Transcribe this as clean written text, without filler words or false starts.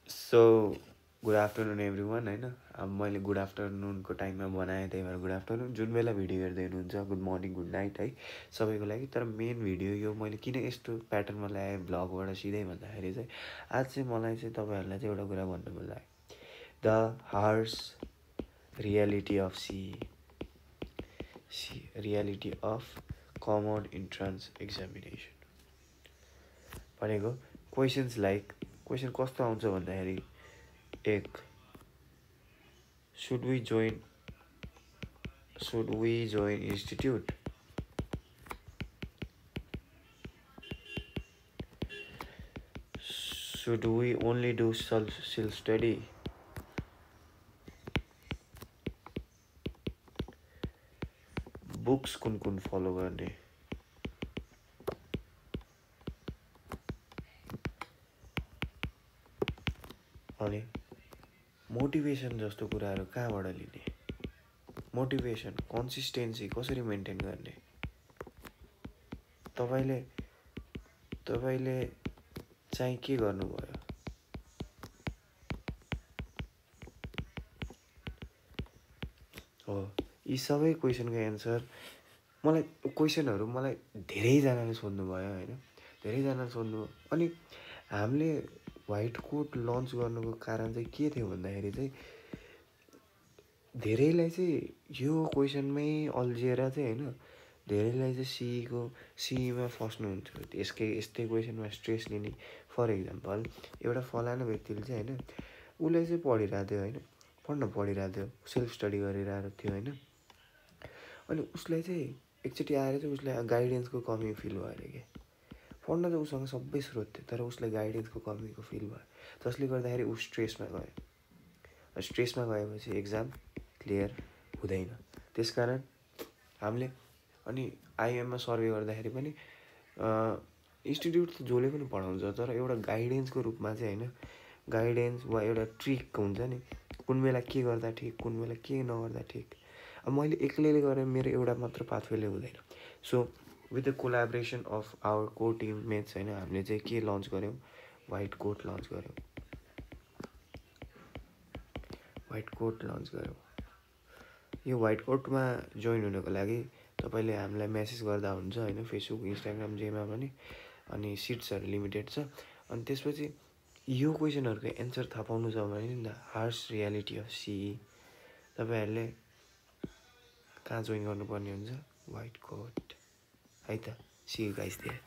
So good afternoon every one होइन। अब मैले गुड आफ्टरनुनको टाइममा बनाएँ, त्यही भएर गुड आफ्टरनुन। जुन बेला भिडियो हेर्दै हुनुहुन्छ गुड मर्निङ गुड नाइट है सबैको लागि। तर मेन भिडियो यो मैले किन यस्तो प्याटर्नमा ल्याएँ भ्लगबाट सिधै भन्दाखेरि चाहिँ आज चाहिँ मलाई चाहिँ तपाईँहरूलाई चाहिँ एउटा कुरा भन्नु मन लाग्यो। The harsh reality of reality of common entrance examination भनेको क्वेसन्स लाइक क्वेसन कस्तो आउँछ भन्दाखेरि एक should we join institute, should we only do self study, books कुन कुन फलो गर्ने, अनि मोटिभेसन जस्तो कुराहरू कहाँबाट लिने, मोटिभेसन कन्सिस्टेन्सी कसरी मेन्टेन गर्ने, तपाईले चाहिँ के गर्नुभयो, हो यी सबै क्वेसनको एन्सर मलाई क्वेसनहरू मलाई धेरैजनाले सोध्नुभयो होइन, धेरैजनाले सोध्नुभयो। अनि हामीले व्हाइट कोट लन्च गर्नुको कारण चाहिँ के थियो भन्दाखेरि चाहिँ धेरैलाई चाहिँ यो क्वेसनमै अल्झिएर चाहिँ होइन, धेरैलाई चाहिँ सीईमा फस्नुहुन्छ यस्तै क्वेसनमा स्ट्रेस लिने। फर इक्जाम्पल एउटा फलाना व्यक्तिले चाहिँ होइन उसले चाहिँ पढिरहेको थियो होइन, पढिरहेको थियो, सेल्फ स्टडी गरिरहेको थियो होइन। अनि उसलाई चाहिँ एकचोटि आएर चाहिँ उसलाई गाइडेन्सको कमी फिल भयो अरे कि पढ्न चाहिँ उसँग सबै स्रोत थियो तर उसलाई गाइडेन्सको कमीको फिल भयो, जसले गर्दाखेरि ऊ स्ट्रेसमा गयो। स्ट्रेसमा गएपछि एक्जाम क्लियर हुँदैन। त्यसकारण हामीले अनि आइएममा सर्वे गर्दाखेरि पनि इन्स्टिट्युट त जसले पनि पढाउँछ तर एउटा गाइडेन्सको रूपमा चाहिँ होइन, गाइडेन्स वा एउटा ट्रिक हुन्छ नि, कुन बेला के गर्दा ठिक, कुन बेला के नगर्दा ठिक। अब मैले एक्लैले गरेँ मेरो एउटा मात्र पाथवेले हुँदैन। So with the collaboration of our को टिममेट्स होइन हामीले चाहिँ के लन्च गऱ्यौँ, व्हाइट कोट लन्च गऱ्यौँ, व्हाइट कोट लन्च गऱ्यौँ। यो व्हाइट कोटमा जोइन हुनको लागि तपाईँले हामीलाई मेसेज गर्दा हुन्छ होइन, फेसबुक इन्स्टाग्राम जेमा पनि। अनि सिट्सहरू लिमिटेड छ। अनि त्यसपछि यो क्वेसनहरूको एन्सर थाहा पाउनु छ भने नि त हार्स रियालिटी अफ सिई तपाईँहरूले कहाँ जोइन गर्नुपर्ने हुन्छ, व्हाइट कोट है त। See you guys there.